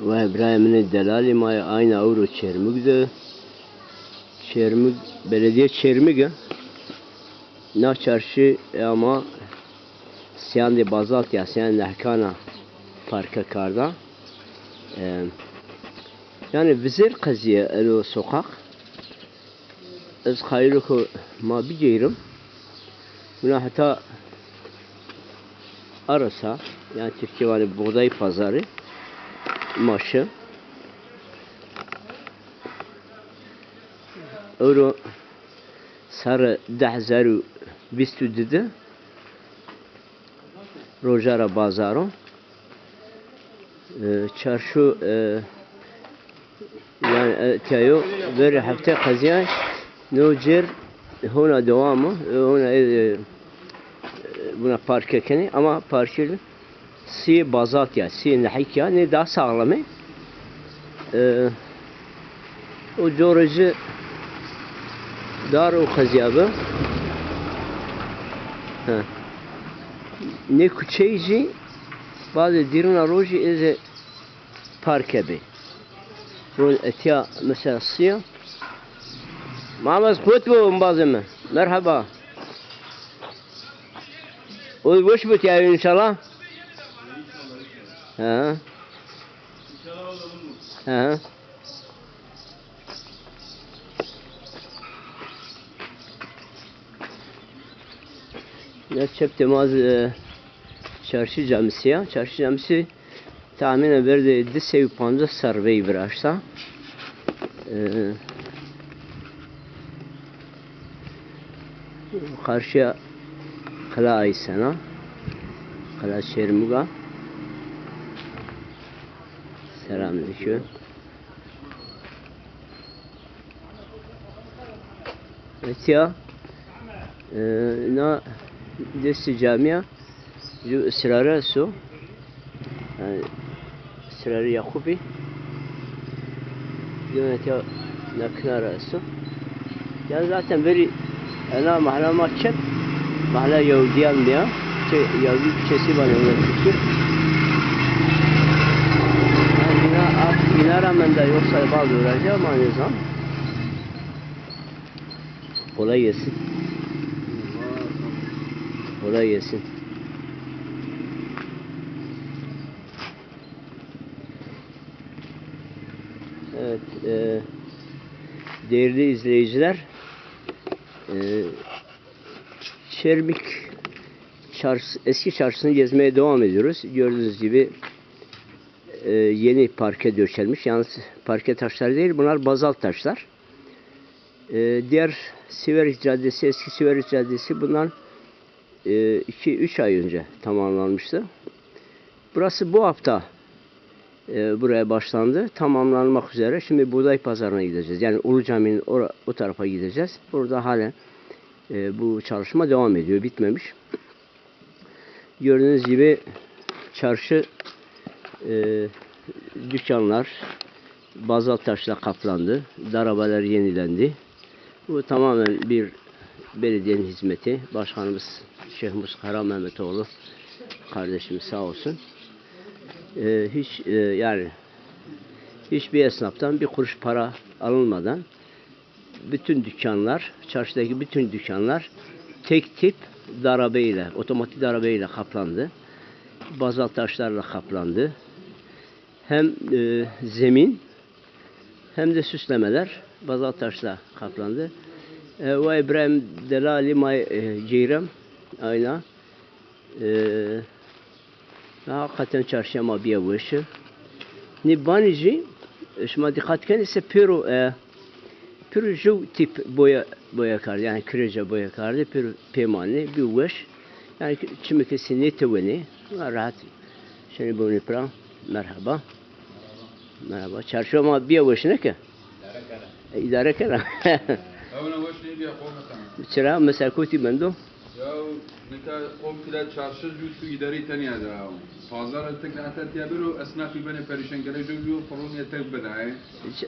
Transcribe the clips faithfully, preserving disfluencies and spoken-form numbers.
Vay birayê min ê delalî, ma yê ayna ewro Çêrmûg de. Çêrmûg, belediye Çêrmûg e. Na çarşî ê ama seyandê bazaltî ya, seyandê nehkan a parke karda. E, yanî vizêr qezîye eno soqaq. Ez qayîl o ke ma bigeyrim. Wina heta arasa, yanî Tirkî vanê buğday pazarı, ma şi. Ewro serre di hezar û vîst û di de roja ra bazar o. E, çarşu, e, yanî, e, tîya yo, verê heftê qezîyay, no cêr hona dewam o, e, hona, e, e, buna parke kenê, ama parkê sîyê bazaltî ya, sîyê nehîk ya, nê daha sağlam ê. E, O corê ci dar o qezîya bi. He. Nê kuçeyî jî bazê dîrina rojî êzê parke bê. Ron etya mesela sîya. Mames qut bo embazê mi. Merheba. O weş bo tîya inşallah. He. He. Ya çep de ma, e, çarşî camisi ya. Çarşî camisi tahmînen ver de di sey û pancas serr veyî viraşta. E, Qarşîya Qila Aysena, Qila Çêrmûga. Selamünaleyküm. Etya, e, na destê camîya ju israre esto. Yanî, israrê Yaqûbî. Dîna etya na kinara esto. Yanî zaten verî ena mahla ma çep, mahla Yahudîyan bîya. Çe, Yahudî kuçesi vanê ona Tirkî. Yanî, îna, îna ra menda, yoksa bazı öğrenci ama nizam. Kolay gelsin. Kolay gelsin. Evet, e, değerli izleyiciler, e, Çermik Çarş-, eski çarşısını gezmeye devam ediyoruz. Gördüğünüz gibi, e, yeni parke döşenmiş. Yalnız parke taşları değil, bunlar bazalt taşlar. E, diğer Siverik Caddesi, eski Siverik Caddesi bundan, e, iki üç ay önce tamamlanmıştı. Burası bu hafta, e, buraya başlandı. Tamamlanmak üzere. Şimdi Buğday Pazarı'na gideceğiz. Yani Ulu Cami'nin ora-, o tarafa gideceğiz. Burada halen, e, bu çalışma devam ediyor, bitmemiş. Gördüğünüz gibi çarşı, e, dükkanlar bazalt taşla kaplandı. Darabeler yenilendi. Bu tamamen bir belediyenin hizmeti. Başkanımız Şeyh Mustafa Mehmetoğlu kardeşimiz sağ olsun. E, hiç, e, yani hiçbir esnaftan bir kuruş para alınmadan bütün dükkanlar, çarşıdaki bütün dükkanlar tek tip darabe ile, otomatik darabe ile kaplandı. Bazalt taşlarla kaplandı. Hem, e, zemin hem de süslemeler bazalt taşla kaplandı. E, vay İbrahim Delali may, e, Ceyrem ayna. E, Hakikaten çarşîya ma bîya weş. Nê banî jî, e, şima dîqet kenê se pêro, e, pêro jew tîp boya, boya kerdî, yanî kirêca boya kerdî, pêro pê manê, bî weş. Yanî çimê kesî nêtewenê, rehet şenê biwenê pira. Merheba. Merheba. Çarşîya ma bîya weş neke? E, îdare kena. Ewna weş nêbîya, qomê xo. Çira? Mesela kotî mendo? Ya, nika qom kila çarşi jû tu îdarî tenya de. Pazar tek heta tiya biro, esnafî benê perîşan, gere jew jû fironîye tek bida, e.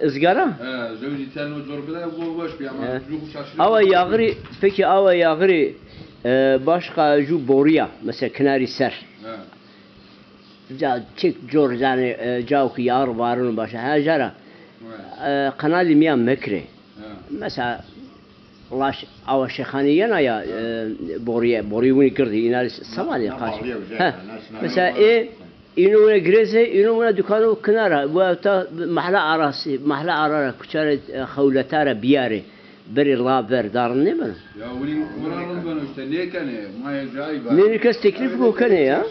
Izgara? E, jew jî tiya no cor bida, bu weş bî ama, e, jû xo çarşi. Awa yağrî, peki awa yağrî, e, başka jû borîya, mesela kinarî ser. E. Ca çik cor zanê, e, cao ki yar varun başa. Ha, jara. E, kanalî mîya mekirê. Mesela, laş awa Şêxanî yena ya, e, borîye, borî winî girdî, îna rê samanî qaç. He. Mesela, ê, îno wina girêse, îno wina dukano kinara. Bu ta mahla arası, mahla arara, kuçarê, e, xewletara biyarê. Berê la ver darin nêbeno. Ya winî wina rind beno îşte, nêkenê, ma yê cayî ba. Nê, nê kes teklîf go kenê ya.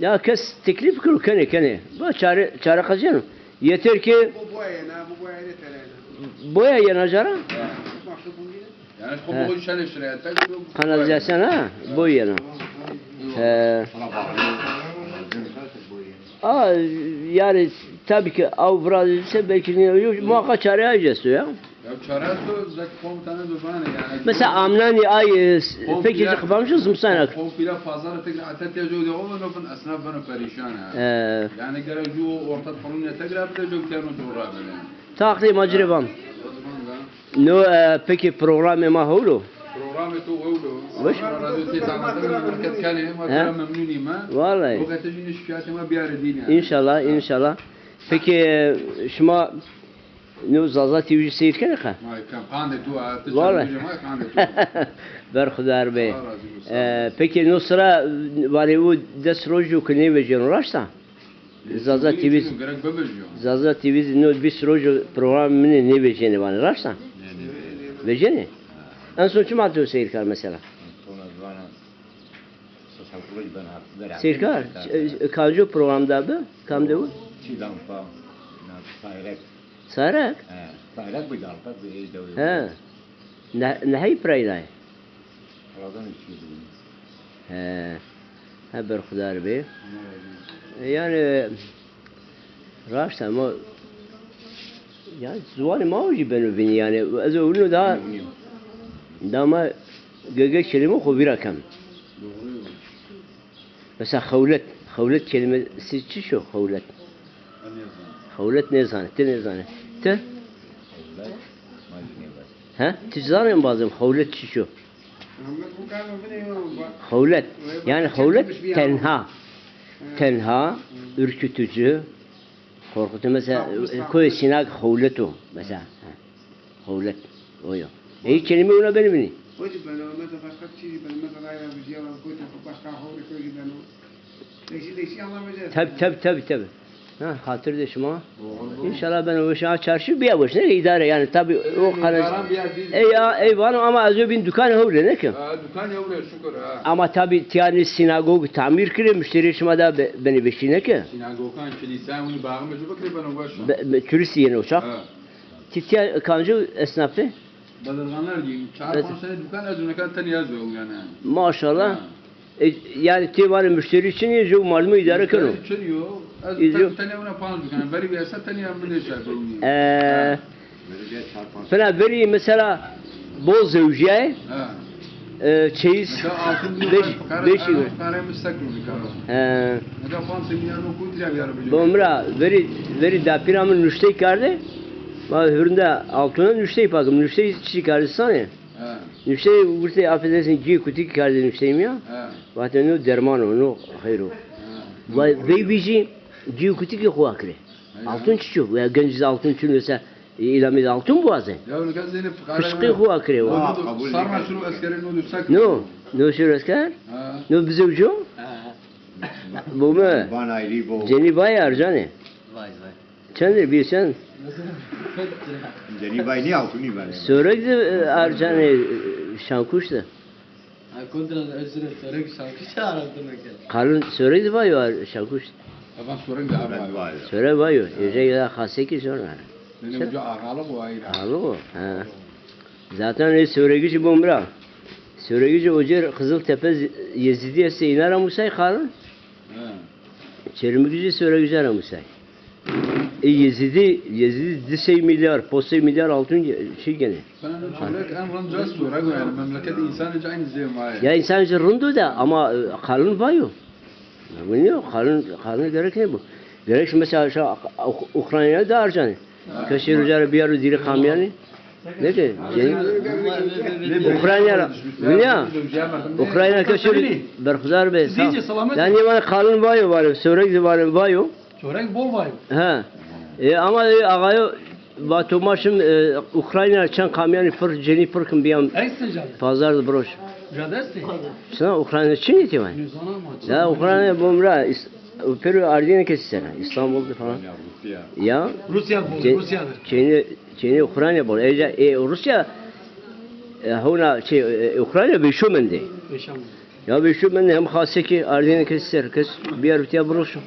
Ya kes teklîf kiro kenê, kenê. Bu çare, çare qeceno. Yeter ki boya yena, bu boya yena terena. Boya yena cara? Yani xo bu şene şirayet. Kanalizasyon ha? Boya yena. He. A, yani tabii ki av biraz ise belki ne, muhakkak çare ayıcası ya. Ya çare to zek komutana do bane yani. Mesela amnani ay, e, peki kapamışız mı sana? Komple pazara tek atet ya jodi o no fen esnaf beno perişan ha. Ee. Yani gerek ju orta kolon ya tek rahat de jodi terno jora bene. Taxlê ma ci rê van. No, e, peki programê ma hewlo? Programê to hewlo. Weş. Radyo tê tanıtım memleket kane, ma memnunî ma. Vallahi. O kadar jî şikayetê ma biyarê dîn yani. İnşallah, inşallah. Peki, e, şima no Zaza T V jî seyr kenê qe? Ma kam qandê tu a, tu çarpıcı ma qandê tu. Berxudar bê. Allah razı olsun. E, peki no sıra vanê u des roj o ki nêvejeno, raşt a? Zaza T V, Zaza T V no bîst roj o program minê nêvejêne vanê, raşt a? Vejêne? En son çima to seyr kar mesela? Seyr kar? E, kanco program da bi? Kam de bu? Çî dan pa, na, sayrek. Sayrek? He, sayrek bi dalka bi ey dewe. He. Ne, nehey pirayna ye? Aradan içiyordu bunu. He. He, berxudar bê. E, yani, raşt ama, yani, ziwanê ma jî beno vînî, yani, ez ewilno daha, daha ma gege kelîme xo vîra ken. Mesela xewlet. Xewlet kelimesi çi şo? Xewlet. Xewlet nêzanê. Ti nêzanê. Ti? He? Ti zanê embazê mi xewlet çi şo? Xewlet. Yani xewlet tenha. Tenha, ürkütücü, korkutucu. Mesela, koyê Sînag xewlet o. Mesela. He. Xewlet. O yo. Ey kelîme wina benê vînî. Hocam ben o mesela başka bir şey ben mesela ya bir şey var. Koyta başka xewlet koyta ben o. Değişik değişik anlamı. Tabi, tabi, tabi, tabi. Ha, xatir de şima. Doğru, doğru. İnşallah ben o şa çarşı bir yavaş ne idare yani tabi o kadar. Ey ya, ey vano ama ez o bin dukan hewle ne ki? Ha, dukan hewle şükür ha. Ama tabi tiyani sinagog tamir kire müşteri şima da be-, beni beşine ki. Sinagogan, kilîsa, winî baximê ci bikirê beno weş a. Be-, be-, turîstî yeno uçak. Ha. Ti tîya kancî esnafî? Bedirganlar diyeyim. Çar panc sene dukan ez û neka tenê ez o yani. Maşallah. Ha. E, yani ti vanê müşterî çinî, jo merdimî îdare keno. Müşterî çinî yo. Ez tenê wina panc dukan. Verî vîyarsa tenê min nêşa bewnî. Ee, fena verî mesela bol zewjîyaye. Ha. E, çeyiz beş, beşî. He. Bo mi ra verî, verî dapîra mi nuştey kerdê. Ma hurinde altuna nuştey pakim. Nuştey çi kerdê sanê? He. Nuştey gurtê, affedersin, cî kutik kerdê nuştey mi ya. He. Vatê no derman o, no xeyr o. He. Vay, vey vîjî cî kutikî xo akirê. He. Altun çiço? Ya genc altun çin mesela, e, îlamî de altun biwazê. Ya, nika zênê fiqare. Fişqî xo akirê o. Sarna şiro eskere no do sak. No, no şiro esker? Ha. No bizewco? Ha. Bu mu? Van ayrı bu. Cenî vay arcanê. Vay vay. Çend lîr bî çend? Cenî vay nî altunî ben. Sorek de, e, arcanê, e, şankuş de. Ha, kontra ez sire sorek şankuş aradın ken. Kalın sorek de vay var şankuş. Taban sorek de var. Sorek vay yo. Ece ya xase ki sonra. Benim uca ağalık o ayrı. Ağalık o. Ha. Zaten e, Söregijî bo mi ra. Söregijî ocer Qiziltepe Z-, Yezîdî estê, îna ra musay qalin. Ha. Çermigijî Söregijî ra musay. E, Yezîdî, Yezîdî di sey milyar, ponc sey milyar altun ge-, şey gene. Sorek en rind ca Sorek o yani, memleket însanê ci aynî zê ma yê. Ya însanê ci rind o da ama, e, qalin vay o. Winî yo, qalin, qalin gerek nêbo. Gerek mesela şu Uk-, Ukrayna da arcanê. Ha. Kesê uca ra biyaro dîrê kamyanî. Ne ki? Ukrayna ra. Dünya. Ukrayna ke şöyle berxudar be. Yanî bana kalın vayo var, sörek de var vayo. Çorek bol vay. Ha. E, ama e, ağayo vato ma şim e, Ukrayna çend kamyonî pir cenî pir kim biyam. Ekstra canım. Pazar de broş. Cadesti. Sana Ukrayna çin eti var. Ya Ukrayna bumra. Pero Ardîne kesî sena. İstanbul'da falan. Ya. Rusya bol, Rusya'dır. Çeni, çeni Ukrayna bol. Eca, e, Rusya e, hona şey, e, Ukrayna bir şu mende. Yaşam. Ya bir şu mende hem xase ki Ardîne kesî ser. Kes bir yer bitiya broşu.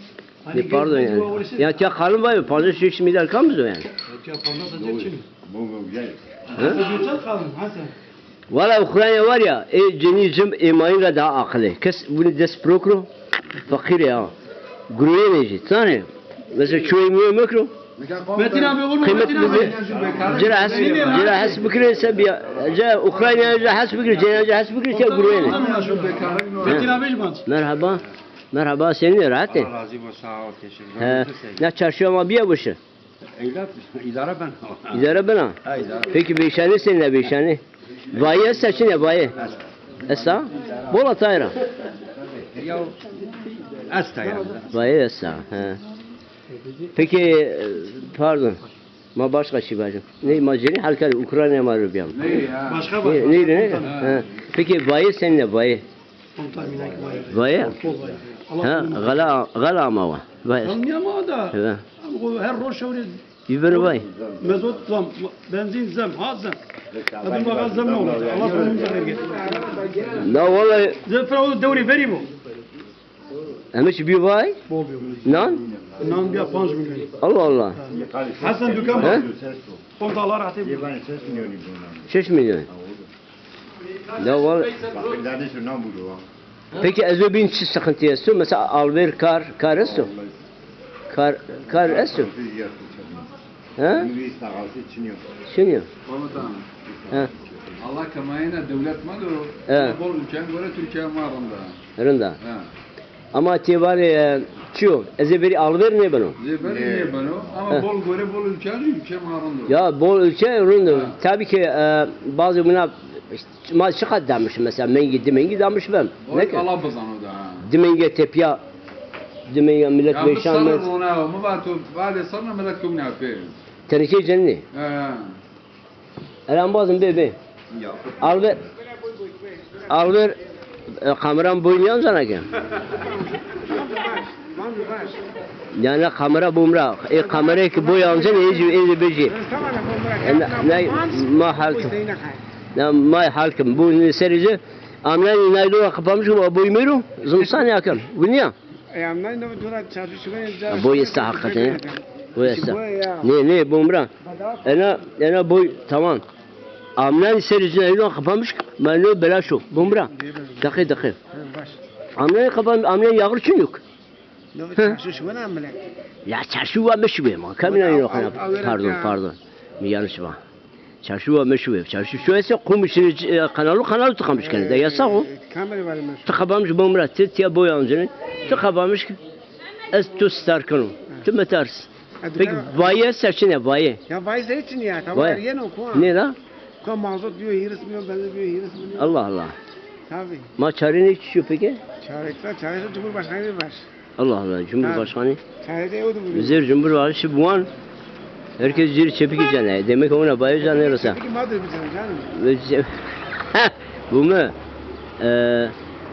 Ne, pardon yani. Ya tiya kalın var ya, pazar şu işi midar kalmaz o yani. Tiya pazar satacak şimdi. He? Satacak kalın, Hasan. Valla Ukrayna var ya, e, cenî cim êmayîn ra daha aqil ê. Kes bunu dest pro kiro, feqîr ê ha. Guroyê nêjî, tanê. Mesela çoğu êmîyo mekro. Metin abi olur mu? Kıymet Metin abi. Bizi, cira has, cira has bikirê se biya. Ca Ukrayna cira has bikirê, cira has bikirê se guroyê nê. Metin abi jî. Merhaba. Merhaba, senin de rahat ê? Allah razı olsun, sağ ol, teşekkür ederim. He. Ne çarşıya ma biya boşu? Evlat, idare ben. İdare bena. Ha, idare. Peki veyşanî senin de veyşanî? Vaye esta çin ya vaye? Esta? Bola tayra. Ya, esta ya. Vaye esta, he. Peki, e, pardon. Ma başka şey bacım. Ne, ma cenî halka Ukrayna ma rubiyam. Başka bak. Ne, ne, ne? Ha. Peki vaye senin de vaye? Vaye? Ha, gala, gala ama va. Vaye. Lan niye ama da? Evet. Abi o her roş şöyle. Biber vay. Mezot zam, benzin zam, ha zam. Adım baka zam ne olacak? Allah sonumuza vergin. La vallahi. Zefra o devri veri bu. Hemiş bir vay. Bol bir. Nan? Nan bir panc milyon. Allah Allah. Hasan dükkan bak. He? Kontalar atayım. Şeş milyon. Ya var. Peki ez o bin çi sıkıntı esto? Mesela alver kar, kar esto? Kar, kar esto? Ha? Çiniyor. Komutan. Ha. Allah kemayena devlet ma do. Ha. Bol ülken göre Türkiye ma rında. Rında. Ha. Ama ti vanê, e, çi yo? Ez ê verî alver nêbeno. Zê verî nêbeno, ama bol gore bol ülke, ülke ma rind o. Ya bol ülke rind o. Tabii ki, e, bazı buna, işte, ma çiqat damiş mesela, mengî, di mengî damiş bem. Oy, Allah bizano da. Di mengî tepya, di mengî millet veyşan. Ya mi sana rona, mi vato, vade sana millet kewna pê. Tenekê cenî. He. Ela embazim bê, bê. Alver, alver, e, kameram boy nîyancena ke. Yani kamera bumra. E, kamerayê ki boy ancen, e, ê jî, ê jî bê jî. E, ne, ne, ma halkim. Ne, ma halkim. Bu ne serî jî. Amnanî naylona kapamış, ama boy mero. Zimstan yakın. Bu niye? E, amnanî no dona çarşı şubenê ca. Boy esta hakikaten ya. Boy esta. Ne, ne, bumra. Ena, ena boy, tamam. Amnanî serî cina îlon kapamış, ma no belaş o. Bumra. Dakika, dakika. Amnanî kapamış, amnanî yağır çin yok. No çarşı şubenê amile. Ya çarşı wa meşbe ma. Kamina yok. Pardon, pardon. Mi yanlış var. Çarşuwa meşu ve. Çarşu şu ese kum işini, e, kanalu, kanalu tıkamış kene. De yasak o. Kamera var mı? Tıkabamış bomra, ti tiya boy ancını. Tıkabamış ki, ez tu star kano. Tu metars. Peki vaye seçine vaye. Ya vaye seçin ya. Tamam, yeno kuan. Ne la? Kuan mazot diyor, hîris milyon, benzin diyor, hîris milyon. Allah Allah. Tabii. Ma çare ne içiyor peki? Çare, çare Cumhurbaşkanı var. Allah Allah, Cumhurbaşkanı. Çare de o da bu. Zêr Cumhurbaşkanı şi buan, herkes cir çepiki cane. Demek ona baye cane resa. Çepiki madır bir canım. Bu mu? E,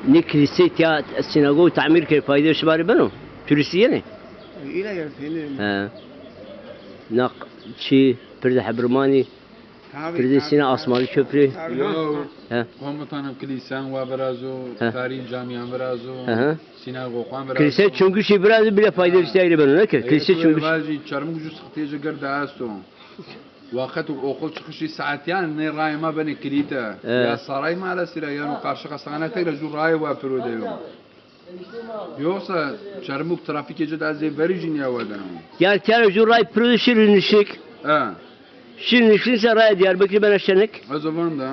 ne kilise tiya sinagogu tamir ke fayda şi bari beno. Turisti yene. İla ya peynir. He. Nak çi, pirde hebirmani. Pirdê Sîna Asmalı Köprü. Yo, komutanım, kilîsen wa virazo, tarîn camîyan virazo, sînagoxan virazo. Kilîse çunguşî virazo bile fayda işte ayrı ben ona ki. Kilîse çunguş. Vajî çarmik ju sıkıntı girde esto. Waqet okul çıkışı saatiyan ne rayma beni kilîte. Ya saray maalesef ya no karşı hastanete ju ray wa piro de yo. Yoksa Çermûg trafîkê ci de ez ê verî jî nîya wedeno. Diyarbekir ju ray piro şir nişik. He. Şir nişik se raya Diyarbekir bena şenik. Ez o van da.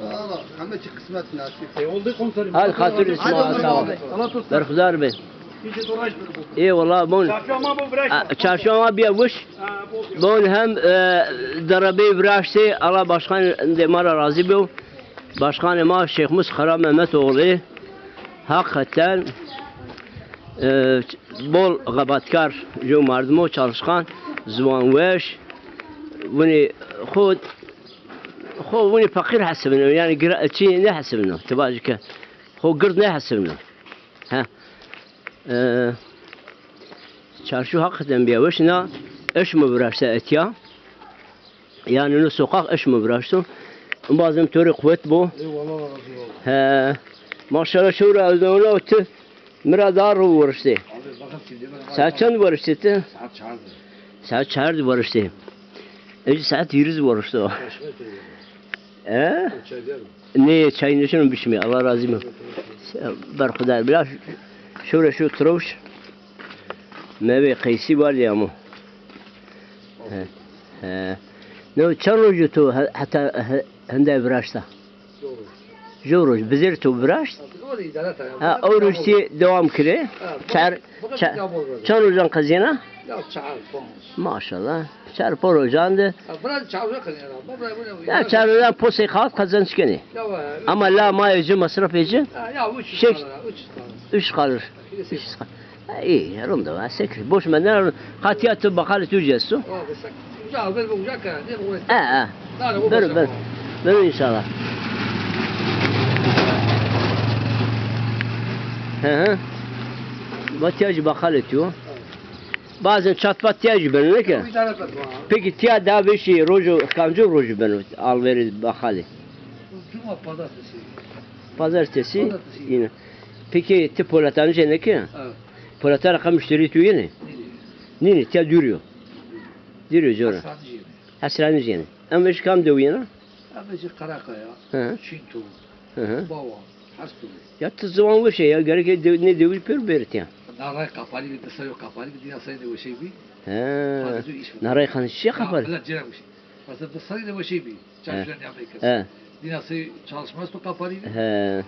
Valla, heme çi kısmet nasip. Hal xatir Îsmaîl, sağ ol. Berxudar be. Ê wela bon. A, çarşuwa ma bîya wiş. Bon hem, e, derebeyî viraştê, Allah başkanê ma ra razî bo. Başkanê ma Şêxmus Xera Mehmetoğlu. Hakikaten, e, bol xebatkar, jo merdimo çalışkan, ziwanweş. Winî xo, xo winî feqîr hesibino, yanî gira-, çî nêhesibino, ti vajî ke xo gird nêhesibino. He. E, çarşu hakikaten bîya weş, na eşmo viraşta etya. Yanî no soqaq eşmo viraşto. Embazem to rê quwet bo. Eyvallah, Allah razı olsun. He. Maşallah, şewra ez ona ti mi ra daha ro weriştê. Abi, bakın şimdi ben Saet çend weriştê ti? Saat çardı. Saet çar de weriştê. Eci saet hîris werişto. Kaçma söylüyorum. He? Çay der mi? Nê, çay nêşino bişimê. Allah razî bo. Berxudar. Bila şewre şew tirewş. Meyvê qeysî var ya mu. He. He. No çend roj tu he-, heta he-, hende viraşta? Zor. Zor roj. Bizêr tu viraşt? Ha, o roj tî devam kirê. Ha, çar, bu kadar çar, devam oldu. Çend rojan qezêna? Ya çar, ponc. Maşallah. Çar ponc rojan de. Ya, bırak çar rojan qezêna. Ya, çar rojan posê xalat qezenc kenê. Ya, ya. Ama la mayê ci, masrafê ci? Ya, ya, üç yüz kalır, üç yüz kalır. Üç kalır. Üç yüz kalır. Ha, îyî, rind o, ha, sekir. Boş mendena, qatîya tu baqalê tu jî esto. Uca, ver, uca kara, ne bu? Ha, ha. Bero, bero. Bero înşallah. Hı hı. Va tîya jî baqalê tu yo. Bazen çat pat tîya jî beno, neke? Peki tîya da vêşî rojo, kamco rojo beno alverê baqalî? Cuma, pazartesi. Pazartesi? Pazartesi. Yine. Peki ti poletanî jê neke? Evet. Poleta ra qe muşterî tu yenê? Nînê. Nînê, tîya dûrî yo. Dûrî yo, cor a. Hesranî jê yenê. Hesranî jê yenê. Em vêşî kam dew yena? Em vêşî Karakaya, Hı. Çînto, Hı hı. Bawa, Hesturê. Ya ti ziwan weş ê ya, gerek ê dew-, nê dewî pêro bêrê tîya. Naray Kaparî bî, di serrî yo Kaparî bî, dîna serrî de weşey bî. He. Fazla dû îş bî. Naray Xan şîya Kaparî? Bela cêra weşey. Mesela di serrî de weşey bî. He. Çarşuya nîyamey kes. He. Dîna serrî çalışma esto Kaparî bî. He.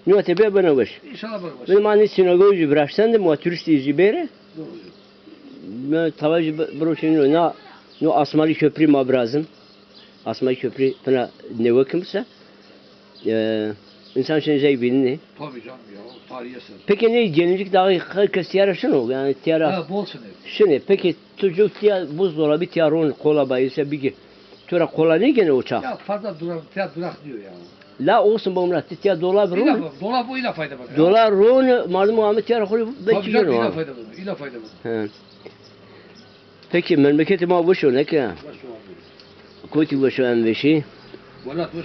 Nîyo te bê bena weş. Înşallah bena weş. Bê ma nê sînagogî jî viraştende, ma turîstî jî bêrê. Doğru. Mi tava jî bi-, biroşîno, na, no Asmalı Köprü ma virazin. Asmalı Köprü fina newek mi se? E, însan şin jey vînînê. Tabii canım ya, o tarihi eser. Peki ne Gelincik Dağı, herkes tîya ra şino? Yanî tîya ra Ha, bol şinê. Şinê. Peki tu cuf tîya buzdolabî tîya ron, kola bayî se bigî. To ra qola nêgêno o çax? Ya fazla dura-, tiya duraq nîyo ya. La olsun be Murat, ti tiya dolab ronî. Îla, dolab o îla fayda ver. Dolab ronî, mardimo ame tiya ra xo rê belkî gêno ha. Tabii canım, îla fayda ver, îla fayda ver. He. Peki, memleketê ma weş o, neke? Weş o abi. Kotî weş o, en weşî? Welat weş